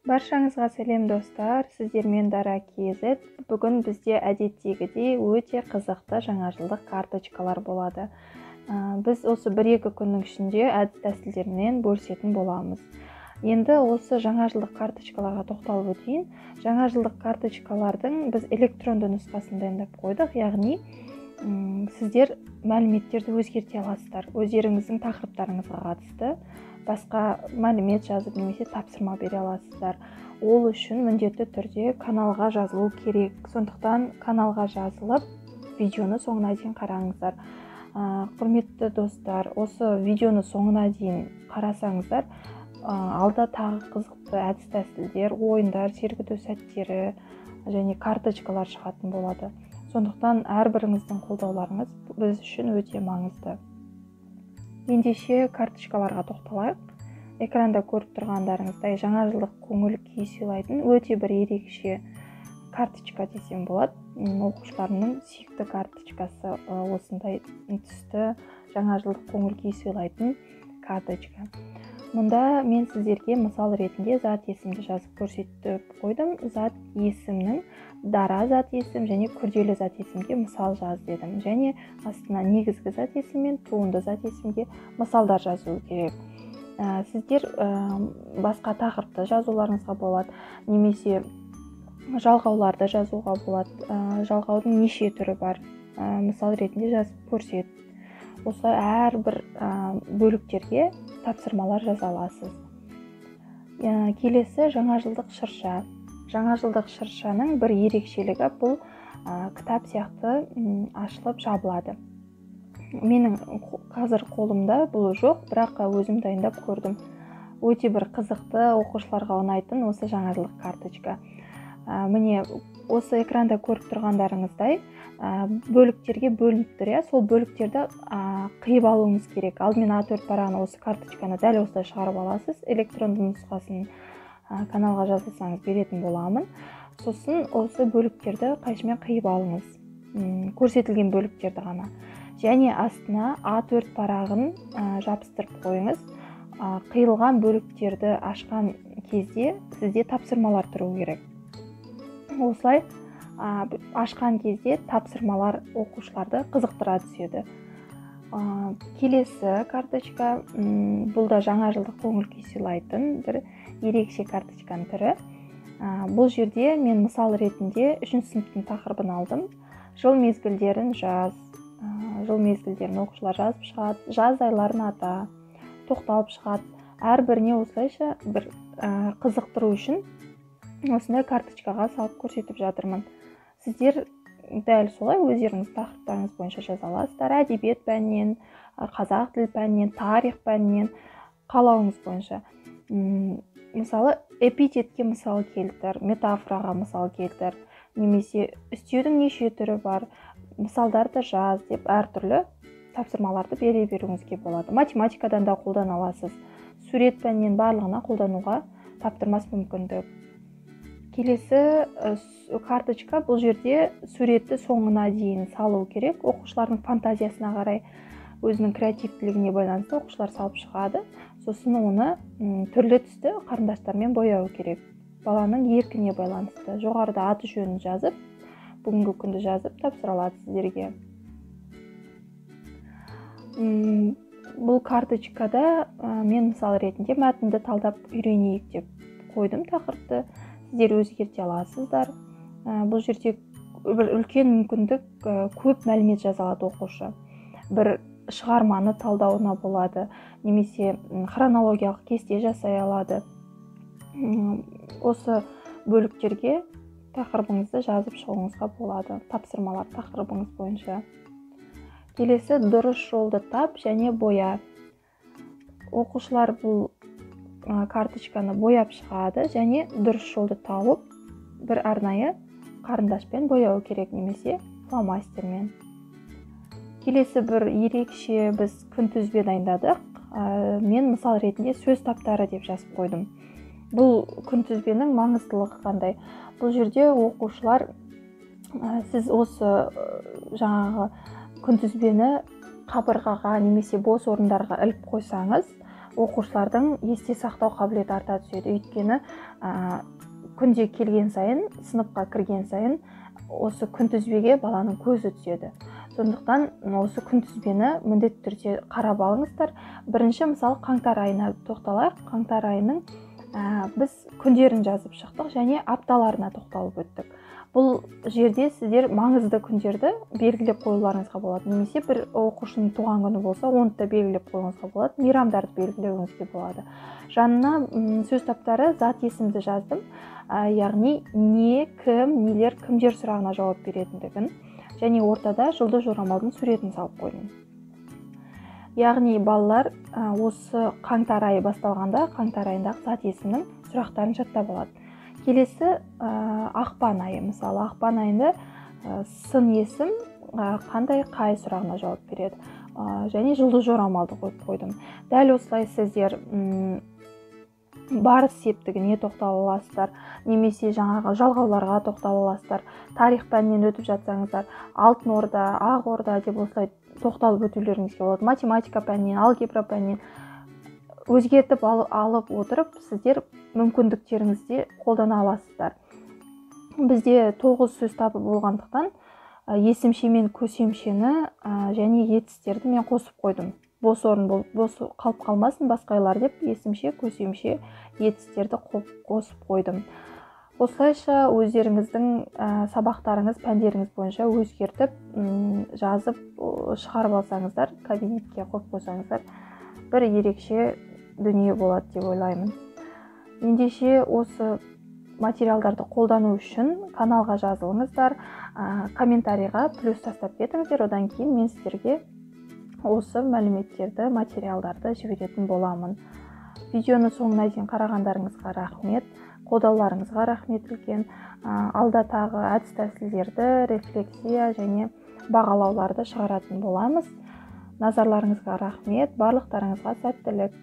Баршаңызға сәлем, достар! Сіздермен Дара KZ. Бүгін бізде әдеттегідей өте қызықты жаңа жылдық карточкалар болады. Біз осы 1-2 күннің ішінде әдіс тәсілдермен бөлісетін боламыз. Енді осы жаңа жылдық карточкаларға тоқталып өтейін. Жаңа жылдық карточкалардың біз электронды нұсқасын дайындап қойдық, яғни сіздер мәліметтерді өзгерте аласыздар. Өздеріңіздің тақырыптарыңызға қатысты басқа мәлімет жазып немесе тапсырма бере аласыздар. Ол үшін міндетті түрде каналға жазылу керек. Сондықтан каналға жазылып, видеоны соңына дейін қараңыздар. Құрметті достар, осы видеоны соңына дейін қарасаңыздар, алда тағы қызықты әдіс тәсілдер, ойындар, сергіту сәттері және карточкалар шығатын болады. Сондықтан әрбіріңіздің қолдауларыңыз біз үшін өте маңызды. Ендеше карточкаларға тоқталайық. Экранда көріп тұрғандарыңыздай, жаңа жылдық көңіл күй сыйлайтын өте бір ерекше карточка десем болады. Оқушыларымның сүйікті карточкасы, осындай түсті жаңа жылдық көңіл күй сыйлайтын карточка. Мұнда мен сіздерге мысал ретінде зат есімді жазып көрсетіп қойдым. Зат есімнің дара зат есім және күрделі зат есімге мысал жаз дедім. Және астына негізгі зат есім мен туынды зат есімге мысалдар жазу керек. Сіздер басқа тақырыпты жазуларыңызға болады, немесе жалғауларды жазуға болады. Жалғаудың неше түрі бар, мысал ретінде жазып көрсет. Осылай әрбір бөліктерге тапсырмалар жаза аласыз. Келесі жаңа жылдық шырша. Жаңа жылдық шыршаның бір ерекшелігі бұл, кітап сияқты ашылып жабылады. Менің қазір қолымда бұл жоқ, бірақ өзім дайындап көрдім. Өте бір қызықты, оқушыларға ұнайтын осы жаңа жылдық карточка. Міне, осы экранда көріп тұрғандарыңыздай, бөліктерге бөлініп тұр, иә? Сол бөліктерді қиып алуыңыз керек. Алдымен А4 парағына осы карточканы дәл осылай шығарып аласыз. Электронды нұсқасын каналға жазылсаңыз беретін боламын. Сосын осы бөліктерді қайшымен қиып алыңыз. Көрсетілген бөліктерді ғана. Және астына А4 парағын жабыстырып қойыңыз. Қиылған бөліктерді ашқан кезде сізде тапсырмалар тұру керек. Осылай ашқан кезде тапсырмалар оқушыларды қызықтыра түседі. Келесі карточка, бұл да жаңа жылдық көңіл күй сыйлайтын бір ерекше карточканың түрі. Бұл жерде мен мысал ретінде 3 сыныптың тақырыбын алдым. Жыл мезгілдерін жаз, жыл мезгілдерін оқушылар жазып шығады, жаз айларын ата, тоқталып шығады. Әрбіріне осылайша бір қызықтыру үшін осындай карточкаға салып көрсетіп жатырмын. Сіздер дәл солай өздеріңіз тақырыптарыңыз бойынша жаза аласыздар. Әдебиет пәнінен, қазақ тіл пәнінен, тарих пәнінен, қалауыңыз бойынша. Мысалы, эпитетке мысал келтір, метафораға мысал келтір, немесе үстеудің неше түрі бар, мысалдарды жаз деп әртүрлі тапсырмаларды бере беруіңізге болады. Математикадан да қолдана аласыз. Сурет пәнінен барлығына қолдануға таптырмас мүмкіндік. Келесі карточка, бұл жерде суретті соңына дейін салу керек. Оқушылардың фантазиясына қарай, өзінің креативтілігіне байланысты оқушылар салып шығады. Сосын оны түрлі түсті қарындаштармен бояу керек. Баланың еркіне байланысты. Жоғарыда аты жөнін жазып, бүгінгі күнді жазып тапсыра алады сіздерге. Бұл карточкада мен мысал ретінде мәтінді талдап үйренейік деп қойдым тақырыпты. Сіздер өзгерте аласыздар. Бұл жерде бір үлкен мүмкіндік, көп мәлімет жаза алады оқушы. Бір шығарманы талдауына болады, немесе хронологиялық кесте жасай алады. Осы бөліктерге тақырыбыңызды жазып шығуыңызға болады, тапсырмалар тақырыбыңыз бойынша. Келесі дұрыс жолды тап және боя. Оқушылар бұл карточканы бояп шығады және дұрыс жолды тауып бір арнайы қарындашпен бояу керек немесе фломастермен. Келесі бір ерекше біз күнтізбе дайындадық. Мен мысал ретінде сөз таптары деп жазып қойдым. Бұл күнтізбенің маңыздылығы қандай? Бұл жерде оқушылар, сіз осы жаңағы күнтізбені қабырғаға немесе бос орындарға іліп қойсаңыз, Оқушылардың есте сақтау қабілеті арта түседі. Өйткені күнде келген сайын, сыныпқа кірген сайын осы күнтізбеге баланың көзі түседі. Сондықтан осы күнтізбені міндетті түрде қарап алыңыздар. Бірінші, мысалы, қаңтар айына тоқталайық. Қаңтар айының біз күндерін жазып шықтық және апталарына тоқталып өттік. Бұл жерде сіздер маңызды күндерді белгілеп қоюларыңызға болады. Немесе бір оқушының туған күні болса, оны да белгілеп қоюыңызға болады. Мейрамдарды белгілеуіңізге болады. Жанына сөз таптары зат есімді жаздым. Яғни не, кім, нелер, кімдер сұрағына жауап беретіндігін. Және ортада жұлдыз жорамалдың суретін салып қойдым. Яғни балалар осы қаңтар айы басталғанда қаңтар айындағы зат есімнің сұрақтарын жаттап алады. Келесі ақпан айы, мысалы, ақпан айында сын есім қандай, қай сұрағына жауап береді. Және жұлдыз жорамалды қойып қойдым. Дәл осылай сіздер барыс септігіне тоқтала аласыздар, немесе жаңағы жалғауларға тоқтала аласыздар. Тарих пәнінен өтіп жатсаңыздар, Алтын Орда, Ақ Орда деп осылай тоқталып өтулеріңізге болады. Математика пәнінен, алгебра пәнінен өзгертіп алып отырып, сіздер мүмкіндіктеріңізде қолдана аласыздар. Бізде 9 сөз табы болғандықтан, есімше мен көсемшені және етістерді мен қосып қойдым. Бос орын бос қалып қалмасын басқа айлар деп есімше, көсемше, етістерді қосып қойдым. Осылайша өздеріңіздің сабақтарыңыз, пәндеріңіз бойынша өзгертіп, жазып, шығарып алсаңыздар, кабинетке қойып қойсаңыздар, бір ерекше дүние болады деп ойлаймын. Ендеше осы материалдарды қолдану үшін каналға жазылыңыздар, комментарийға плюс тастап кетіңіздер, одан кейін мен сіздерге осы мәліметтерді, материалдарды жіберетін боламын. Видеоны соңына дейін қарағандарыңызға рахмет, қолдауларыңызға рахмет үлкен. Алда тағы әдіс-тәсілдерді, рефлексия және бағалауларды шығаратын боламыз. Назарларыңызға рахмет, барлықтарыңызға сәттілік.